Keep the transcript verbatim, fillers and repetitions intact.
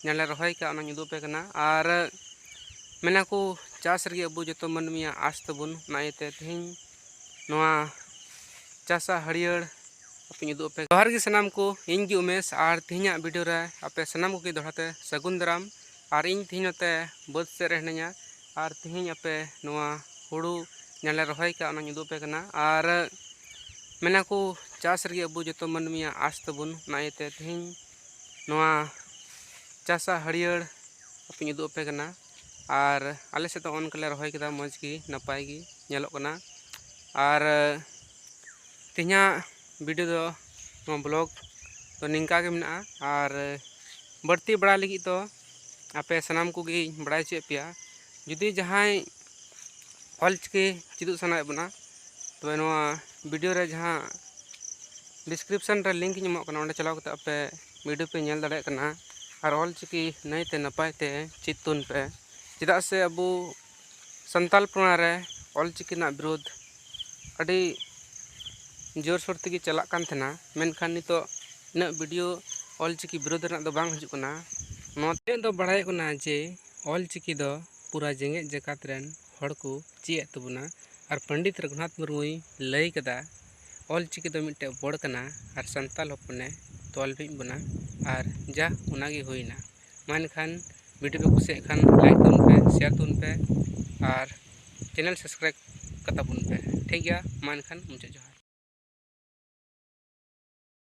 ᱡᱟᱦᱟᱸ ᱞᱮ ᱨᱚᱦᱚᱭ ᱠᱟᱜ, ᱚᱱᱟᱧ ᱩᱫᱩᱜ ᱟᱯᱮ ᱠᱟᱱᱟ᱾ ᱟᱨ ᱢᱮᱱᱟ ᱠᱚ, ᱪᱟᱥ ᱨᱮᱜᱮ ᱟᱵᱚ ᱡᱚᱛᱚ ᱢᱟᱹᱱᱢᱤᱭᱟᱜ ᱟᱥ ᱛᱟᱵᱚᱱ, ᱚᱱᱟ ᱤᱭᱟᱹᱛᱮ ᱛᱮᱦᱮᱧ ᱱᱚᱣᱟ ᱪᱟᱥᱟ ᱦᱟᱹᱨᱭᱟᱹᱲ ᱟᱯᱮᱧ ᱩᱫᱩᱜ ᱟᱯᱮ᱾ ᱡᱚᱦᱟᱨ ᱜᱮ ᱥᱟᱱᱟᱢ ᱠᱚ, ᱤᱧ ᱜᱮ ᱩᱢᱮᱥ, ᱟᱨ ᱛᱮᱦᱮᱧᱟᱜ ᱵᱷᱤᱰᱤᱭᱳ ᱨᱮ ᱟᱯᱮ ᱥᱟᱱᱟᱢ ᱠᱚᱜᱮ ᱫᱚᱦᱲᱟ ᱛᱮ ᱥᱟᱹᱜᱩᱱ ᱫᱟᱨᱟᱢ᱾ ᱟᱨ ᱤᱧ ᱛᱮᱦᱮᱧ ᱱᱚᱛᱮ ᱵᱟᱹᱫᱽ ᱥᱮᱫ ᱨᱮ ᱦᱤᱱᱟᱹᱧᱟ, ᱟᱨ ᱛᱮᱦᱮᱧ ᱟᱯᱮ ᱱᱚᱣᱟ ᱦᱩᱲᱩ ᱡᱟᱦᱟᱸ ᱞᱮ ᱨᱚᱦᱚᱭ ᱠᱟᱜ, ᱚᱱᱟᱧ ᱩᱫᱩᱜ ᱟᱯᱮ ᱠᱟᱱᱟ᱾ ᱟᱨ ᱢᱮᱱᱟ ᱠᱚ, ᱪᱟᱥ ᱨᱮᱜᱮ ᱟᱵᱚ ᱡᱚᱛᱚ ᱢᱟᱹᱱᱢᱤᱭᱟᱜ ᱟᱥ ᱛᱟᱵᱚᱱ, ᱚᱱᱟ ᱤᱭᱟᱹᱛᱮ ᱛᱮᱦᱮᱧ ᱱᱚᱣᱟ ᱪᱟᱥᱟ ᱦᱟᱹᱨᱭᱟᱹᱲ ᱟᱯᱮᱧ ᱩᱫᱩᱜ ᱟᱯᱮ ᱠᱟᱱᱟ᱾ ᱟᱨ ᱟᱞᱮ ᱥᱮᱫ ᱫᱚ ᱚᱱᱠᱟ ᱞᱮ ᱨᱚᱦᱚᱭ ᱠᱮᱫᱟ, ᱢᱚᱡᱽ ᱜᱮ ᱱᱟᱯᱟᱭ ᱜᱮ ᱧᱮᱞᱚᱜ ᱠᱟᱱᱟ᱾ ᱟᱨ ᱛᱮᱦᱮᱧᱟᱜ ᱵᱷᱤᱰᱤᱭᱳ ᱫᱚ, ᱱᱚᱣᱟ ᱵᱞᱚᱜ ᱫᱚ ᱱᱤᱝᱠᱟ ᱜᱮ ᱢᱮᱱᱟᱜᱼᱟ᱾ ᱟᱨ ᱵᱟᱹᱲᱛᱤ ᱵᱟᱲᱟᱭ ᱞᱟᱹᱜᱤᱫ ᱫᱚ ᱟᱯᱮ ᱥᱟᱱᱟᱢ ᱠᱚᱜᱮᱧ ᱵᱟᱲᱟᱭ ᱦᱚᱪᱚᱭᱮᱫ ᱯᱮᱭᱟ, ᱡᱩᱫᱤ ᱡᱟᱦᱟᱸᱭ ᱚᱞᱪᱤᱠᱤ ᱪᱮᱫᱚᱜ ᱥᱟᱱᱟᱭᱮᱫ ᱵᱚᱱᱟ, ᱛᱚᱵᱮ ᱱᱚᱣᱟ ᱵᱷᱤᱰᱤᱭᱳ ᱨᱮ ᱡᱟᱦᱟᱸ ᱰᱤᱥᱠᱨᱤᱯᱥᱚᱱ ᱨᱮ ᱞᱤᱝᱠ ᱤᱧ ᱮᱢᱚᱜ ᱠᱟᱱᱟ, ᱚᱸᱰᱮ ᱪᱟᱞᱟᱣ ᱠᱟᱛᱮ ᱟᱯᱮ ᱵᱷᱤᱰᱤᱭᱳ ᱯᱮ ᱧᱮᱞ ᱫᱟᱲᱮᱭᱟᱜ ᱠᱟᱱᱟ᱾ ᱟᱨ ᱚᱞᱪᱤᱠᱤ ᱱᱟᱭᱛᱮ ᱱᱟᱯᱟᱭ ᱛᱮ ᱪᱮᱫ ᱛᱟᱵᱚᱱ ᱯᱮ, ᱪᱮᱫᱟᱜ ᱥᱮ ᱟᱵᱚ ᱥᱟᱱᱛᱟᱞ ᱯᱟᱨᱜᱟᱱᱟ ᱨᱮ ᱚᱞᱪᱤᱠᱤ ᱨᱮᱱᱟᱜ ᱵᱤᱨᱳᱫᱷ ᱟᱹᱰᱤ ᱡᱳᱨᱥᱳᱨ ᱛᱮᱜᱮ ᱪᱟᱞᱟᱜ ᱠᱟᱱ ᱛᱟᱦᱮᱱᱟ, ᱢᱮᱱᱠᱷᱟᱱ ᱱᱤᱛᱚᱜ ᱤᱱᱟᱹᱜ ᱵᱷᱤᱰᱤᱭᱳ ᱚᱞᱪᱤᱠᱤ ᱵᱤᱨᱳᱫᱷ ᱨᱮᱱᱟᱜ ᱫᱚ ᱵᱟᱝ ᱦᱤᱡᱩᱜ ᱠᱟᱱᱟ᱾ ᱱᱚᱣᱟ ᱛᱮᱫ ᱫᱚ ᱵᱟᱲᱟᱭᱚᱜ ᱠᱟᱱᱟ ᱡᱮ ᱚᱞᱪᱤᱠᱤ ᱫᱚ ᱯᱩᱨᱟ ᱡᱮᱜᱮᱛ ᱡᱟᱠᱟᱛ ᱨᱮᱱ ᱦᱚᱲ ᱠᱚ ᱪᱮᱫ ᱮᱫ ᱛᱟᱵᱚᱱᱟ᱾ ᱟᱨ ᱯᱚᱱᱰᱤᱛ ᱨᱚᱜᱷᱩᱱᱟᱛᱷ ᱢᱩᱨᱢᱩᱭ ᱞᱟᱹᱭ ᱠᱟᱫᱟ, ᱚᱞᱪᱤᱠᱤ ᱫᱚ ᱢᱤᱫᱴᱮᱡ ᱵᱚᱲ ᱠᱟᱱᱟ ᱟᱨ ᱥᱟᱱᱛᱟᱞ ᱦᱚᱯᱚᱱᱮ ᱛᱚᱞ ᱢᱤᱫ ᱵᱚᱱᱟ᱾ ᱟᱨ ᱡᱟ ᱚᱱᱟᱜᱮ ᱦᱩᱭᱱᱟ᱾ ᱢᱟ ᱮᱱᱠᱷᱟᱱ ᱵᱷᱤᱰᱤᱭᱳ ᱯᱮ ᱠᱩᱥᱤᱭᱟᱜ ᱠᱷᱟᱱ ᱞᱟᱭᱤᱠ ᱛᱟᱵᱚᱱ ᱯᱮ, ᱥᱮᱭᱟᱨ ᱛᱟᱵᱚᱱ ᱯᱮ ᱟᱨ ᱪᱮᱱᱮᱞ ᱥᱟᱵᱥᱠᱨᱟᱭᱤᱵ ᱠᱟᱛᱟ ᱵᱚᱱ ᱯᱮ᱾ ᱴᱷᱤᱠ ᱜᱮᱭᱟ, ᱢᱟ ᱮᱱᱠᱷᱟᱱ ᱢᱩᱪᱟᱹᱫ ᱡᱚᱦᱟᱨ᱾